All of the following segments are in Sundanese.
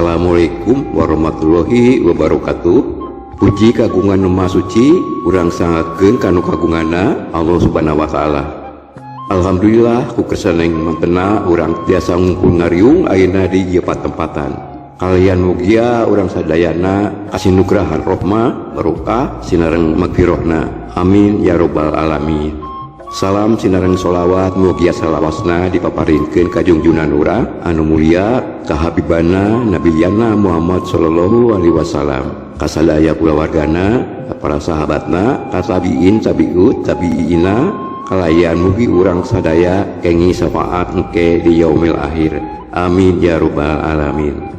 Assalamualaikum warahmatullahi wabarakatuh. Puji kagungan Nu Maha Suci urang sanggakeun kanu kagunganna Allah Subhanahu wa taala. Alhamdulillah, ku kersaning mantena urang tiasa ngumpul ngariung ayeuna di ieu patempatan. Kalian mugia urang sadayana kasinugrahan rohmah, barokah sinareng magfirohna. Amin ya robbal alamin. Salam sinareng sholawat mugia salawasna dipaparinkeun ka junjunan urang anu mulia, ka habibana nabiyana Muhammad sallallahu alaihi wasallam, ka sadaya kulawargana, ka para sahabatna, ka tabiin, tabiut tabiina, kalayan mugi urang sadaya kenging syafaat engke di yaumil akhir. Amin ya robbal alamin.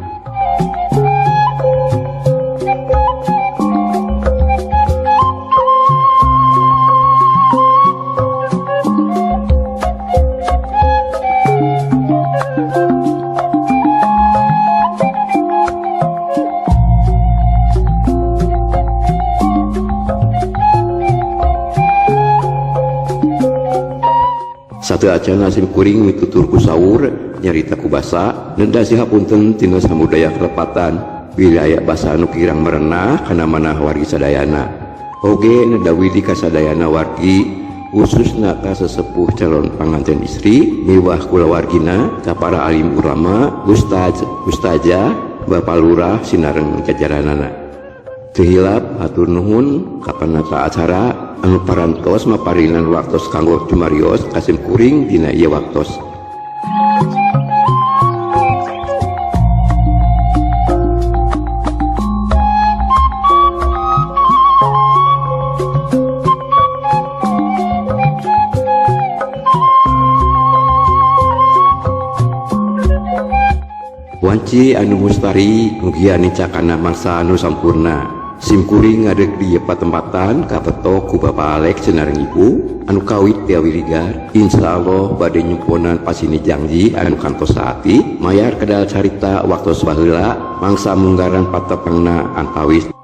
Sateuacanna sim kuring mitutur ku saur, nyarita ku basa, nenda hapunten tina samudaya kelepatan bilih aya basa anu kirang merenah kana manah wargi sadayana. Oge nenda widi ka sadayana wargi, khususna ka sesepuh calon panganten istri miwah kulawargina, ka para alim ulama, ustaz, ustazah, bapak lurah sinareng jajaranana. Teu hilap hatur nuhun ka panata acara anu parantos maparinan waktos kanggo cumarios ka sim kuring dina ieu waktos. Wanci anu mustari mugia nicakana mangsa anu sampurna. Simkuring ngadeg di ieu patempatan kapeto ku Bapak Alex sinareng Ibu anu kawit ti Awiligar, insya Allah bade nyumponan pasini janji anu kantos saati mayar kedal carita waktos baheula mangsa munggaran patepangna antawis.